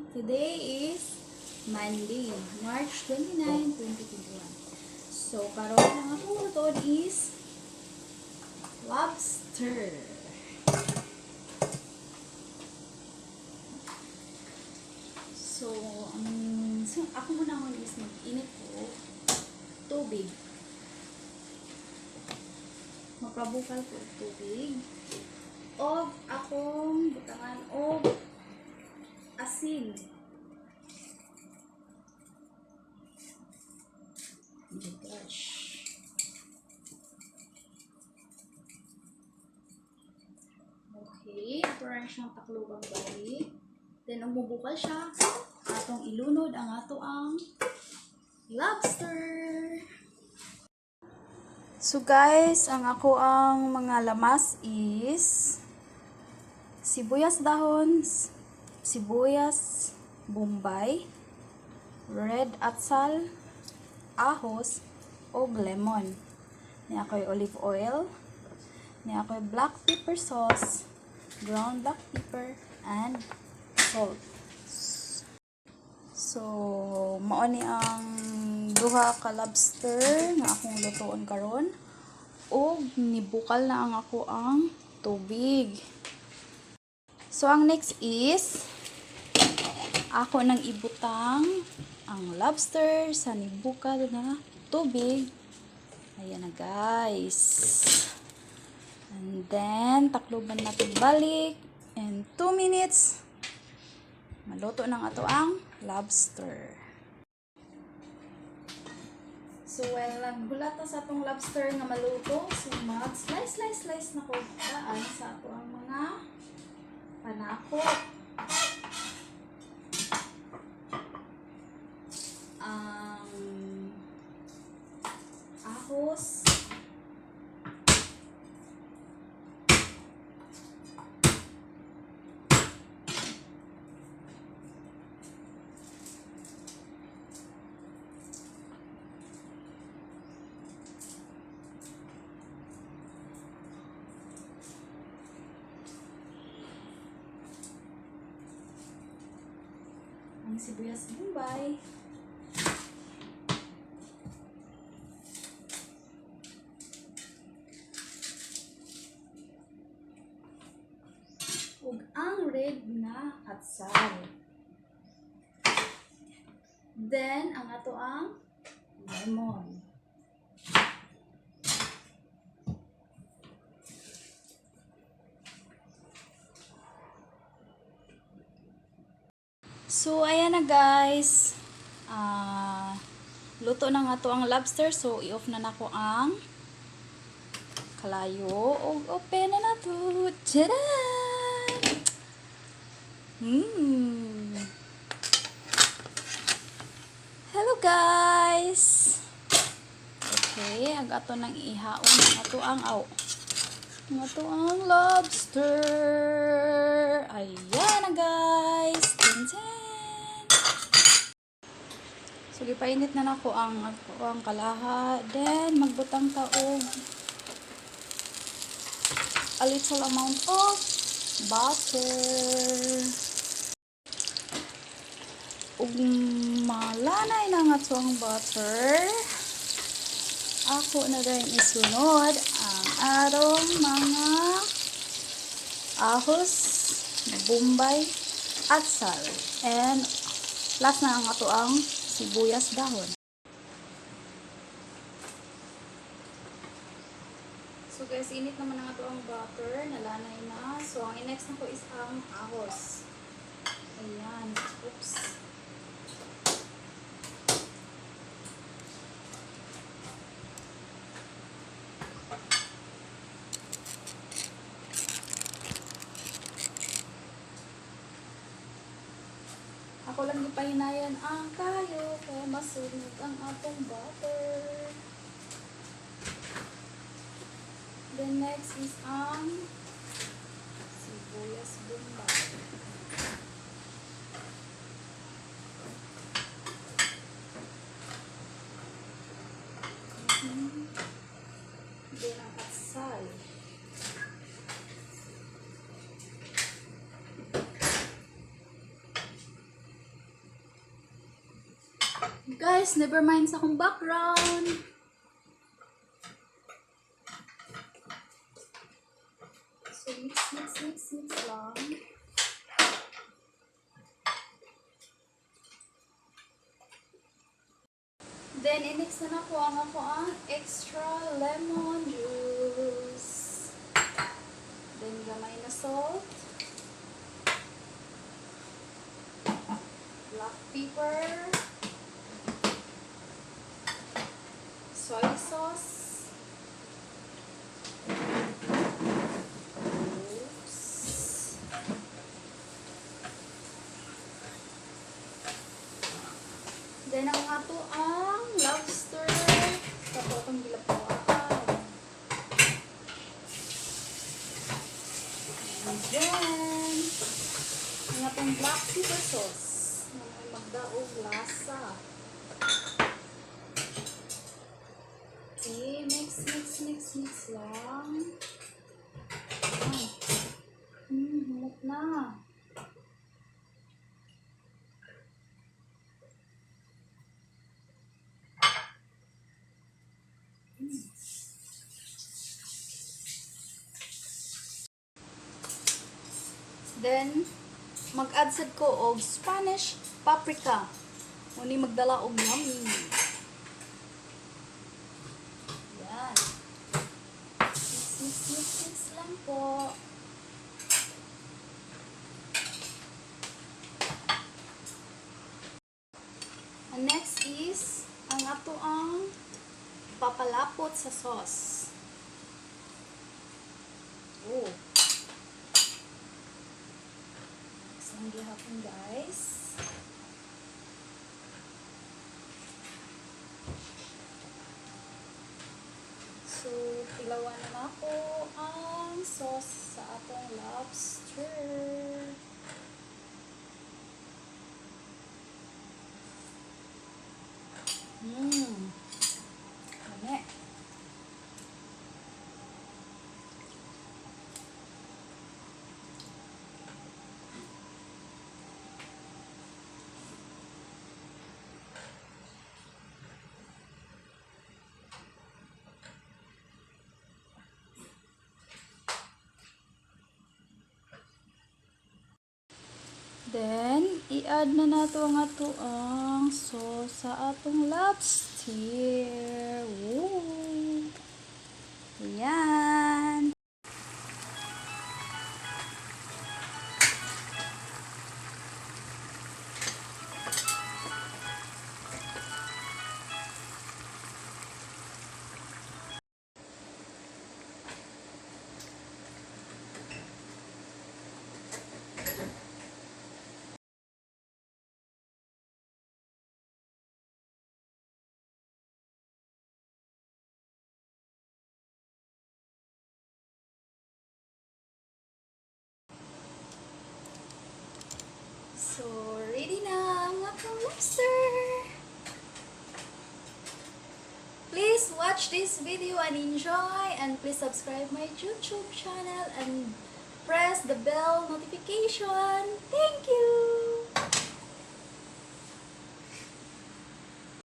Today is Monday, March 29, 2021. So, karon ang akong lutuon is lobster. So, ako muna is mag-init ko tubig. Magpabukal ko og tubig. Og akong butangan og asin. Oh my gosh. Okay, parang siyang taklobang balik. Then, umubukal siya. Atong ilunod ang ato ang lobster. So guys, ang ako ang mga lamas is sibuyas dahon, sibuyas bombay, red atsal, ahos, og lemon. Ni ako'y olive oil, ni ako'y black pepper sauce, ground black pepper, and salt. So, mao ni ang duha ka lobster nga akong lutuon karon. Ug nibukal na ang ako ang tubig. So, ang next is ako nang ibutang ang lobster sa nibukal na tubig. Ayan na, guys. And then, takluban natin balik. And 2 minutes, maluto ng ato ang lobster. So, while naghulat ta sa atong lobster nga maluto, so mag slice, slice, slice na ko daan sa ato ang mga panakot. Ang ahos, ang sibuyas bombay, ug ang red na atsal. Then, ang ato ang lemon. So, ayan na, guys. Luto na nga to ang lobster. So, i-off na nako ang kalayo. Og open na na to. Tcharan! Hello, guys! Okay, ang ato nang ihaon ang ato ang aw. Ang ato ang lobster. Ayan na, guys. Ten ten. So gipainit na nako ang ako ang kalaha. Then magbutang ta og a little amount of butter. Ug malanay na nga to ang butter. Ako na rin isunod ang arong mga ahos, bombay, atsal. And last na ang ato ang sibuyas dahon. So guys, init naman ang ato ang butter, nalanay na. So ang next na ko is ang ahos. Ayan. Oops. Ako lang gipahinayan ang kayo kaya masunog ang atong butter. The next is ang sibuyas bombay. Then ang atsal. Guys, never mind sa akong background. So, mix, mix, mix, mix lang. Then, i-mix na nako ang ako ang extra lemon juice. Then, gamay na salt. Black pepper. Soy sauce. Oops. Then, ang ato ang lobster. Kato atong gilapawaan. And then, ang atong black pepper sauce. Na may magdaog lasa. Okay, mix, mix, mix, mix lang. Ay. Humot na. Then, mag-add sad ko og Spanish paprika. Uni magdala og yummy. Yan. Mix, mix, mix, mix lang po. And next is ang ato ang papalapot sa sauce. Oh. Mix lang gihapon, guys. So, tilawan na nako ang sauce sa atong lobster. Lami. Then, i-add na nato ang ato ang sauce sa atong lobster. Woo! Ayan. So, ready na ang atong lobster! Please watch this video and enjoy, and please subscribe my YouTube channel and press the bell notification. Thank you!